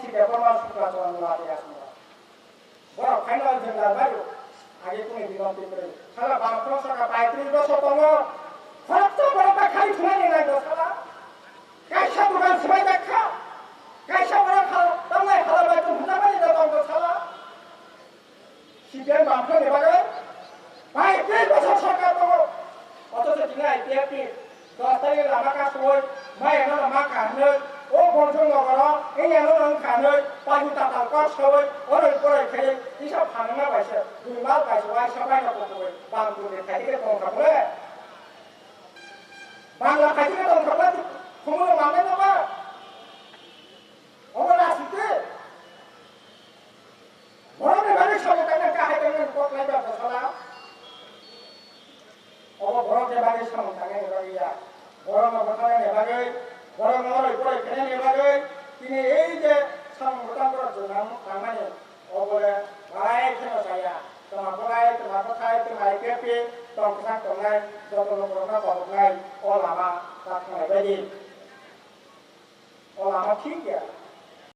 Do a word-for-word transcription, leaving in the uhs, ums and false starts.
Side borok sukla chwla nula tei aswk. Borok phaino jwngla baio. Age kuni digon twi kwrwi. Sala bam khorok saka paitris bosor tongo. Khoroksa borok bai khai thumani nai do sala. Kaisa dogan swbai jak kha. Kaisa borok kha, tamnai khala bai tong hwnjak mani do tongo sala. C P M bangphani bagwi bai tei bosor sorkar tongo. Othocho tini I P F ni dos tarikh lama kasui, mai ano lama kahwnwi, o Bonjong nogoro, ini ano nang kahwnwi, paju tatal kok sawi, oroi poroi khe, isa phanangma bai se, dui mal bai se, waisa bai no kukuwi, bang tuni khai khe tong kha bole. Bangla khai khe tong kha bole, khumui mangnai no ba. Omo rajniti. Borokni bagwi samung tangnai kahai tangnai kok lai ba bwsala. Obo borokni bagwi samung tangnai ni bagwi ya. Borokno bwtharnani bagwi, borokno oroi poroi khainani bagwi tini ei je samung bwtang borok chwng tangmani, obole belai kheno chaya. Tongma bolai, tongma bwthai, tongma I P F ni tong kwchang tongnai, joto lukurokno koboknai o lama ta thanglai baidi. O lama thik ya,